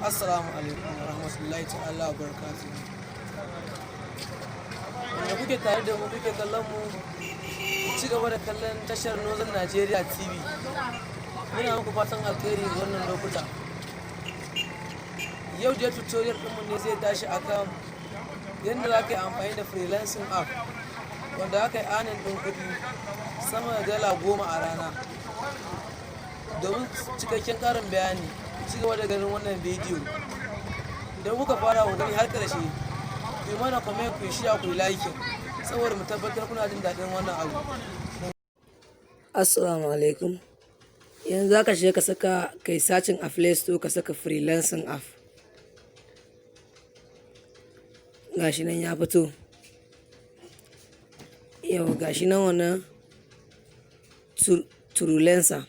Assalamu alaikum wa rahmatullahi ta'ala wa barakatuhu. Wanda kuke tare da mu, kuke kallon mu, ku ci gaba da kallon tashar Northern Nigeria TV. Muna muku fatan alkhairi wannan lokuta. Yau dai tutorial ɗinmu ne zai tashi akan yadda za ka yi amfani da freelancing app wanda aka yi earning ɗin kuɗi sama da $10 a rana. Domin cikakken ƙarin bayani, ci gaba da ganin wannan bidiyo. Idan kuka fara ku gani har ƙarshe, ku yi mana comment, ku yi share, ku yi liking, saboda mu tabbatar kuna jin daɗin wannan abu. Assalamu alaikum. Yanzu za ka shiga ka saka kai searching a Play Store, ka saka freelancing app. Gashi nan ya fito. Yau gashi nan wannan Truelancer.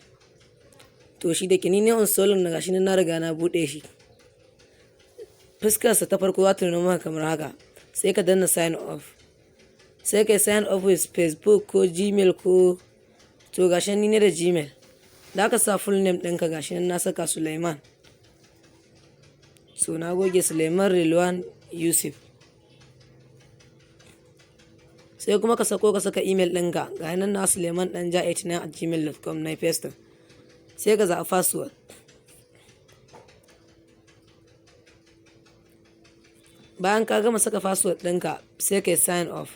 To, shi da ke ni ne installing na, gashi nan na riga na buɗe shi. Fuskarsa ta farko za ta nuna maka kamar haka. Sai ka danna sign up. Sai ka sign up with Facebook ko Gmail ko, to, gashi ni ne da Gmail. Da ka sa full name ɗinka, gashi nan na saka Suleiman. So na goge Suleiman Rilwan Yusuf. Sai kuma ka sako ka saka email ɗinka, ga nan na Suleiman danja89@gmail.com na paste. Sai ka zaɓi password. Bayan ka gama saka password ɗinka, sai ka yi sign up.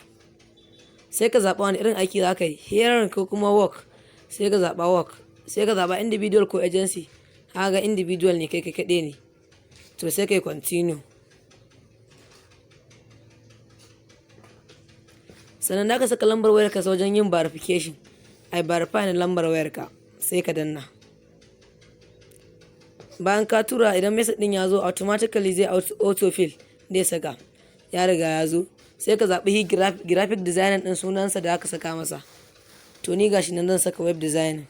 Sai ka zaɓa wani irin aiki za ka yi, hiring ko kuma work. Sai ka zaɓa work. Sai ka zaɓa individual ko agency. Kaga individual ne, kai kai kaɗai ne. To, sai ka yi continue. Sannan za ka saka lambar wayarka wajen yin verification. Ai verify na lambar wayarka, sai ka danna. Bayan ka tura, idan message ɗin ya zo, automatically zai autofill zai saka. Ya riga ya zo. Sai ka zaɓi graphic designer ɗin, sunansa da aka saka masa. To, ni gashi nan zan saka web design.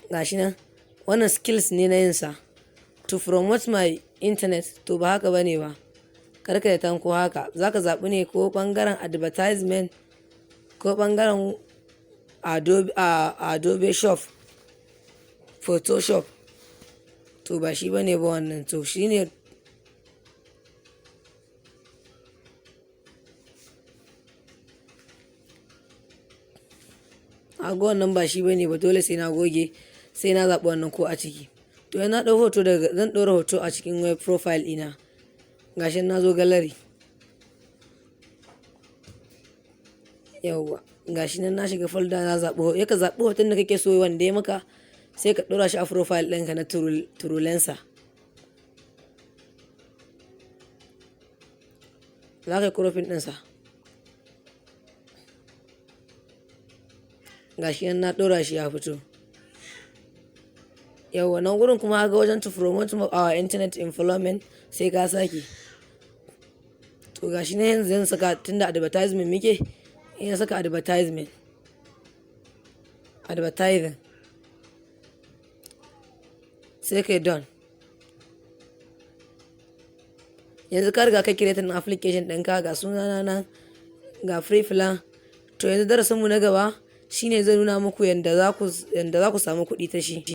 Gashi nan wannan skills ne na yinsa. To promote my internet, to ba haka bane ba. Kar ka yi tanko haka. Za ka zaɓi ne ko ɓangaren advertisement ko ɓangaren Adobe Shop, Photoshop. To, ba shi bane ba wannan. To, shi ne ga wannan ba shi bane ba, dole sai na goge, sai na zaɓi wannan ko a ciki. To, na ɗau hoto daga, zan ɗora hoto a cikin web profile ɗina. Gashi na zo gallery. Yauwa, gashi nan na shiga folder, na zaɓi, ya ka zaɓi hoton da kake so wanda ya maka, sai ka ɗora shi a profile ɗinka na Truelancer. Za ka yi cropping ɗinsa. Gashi nan na ɗora shi, ya fito. Yauwa, nan gurin kuma ga wajen to promote our internet employment, sai ka sake. To, gashi nan yanzu zan saka, tunda advertisement muke, in saka advertisement. Advertising. Sai kai done. Yanzu ka riga ka create application ɗinka, ga sunana nan, ga free plan. To, yanzu darasinmu na gaba shine zai nuna muku yanda za ku samu kuɗi ta shi.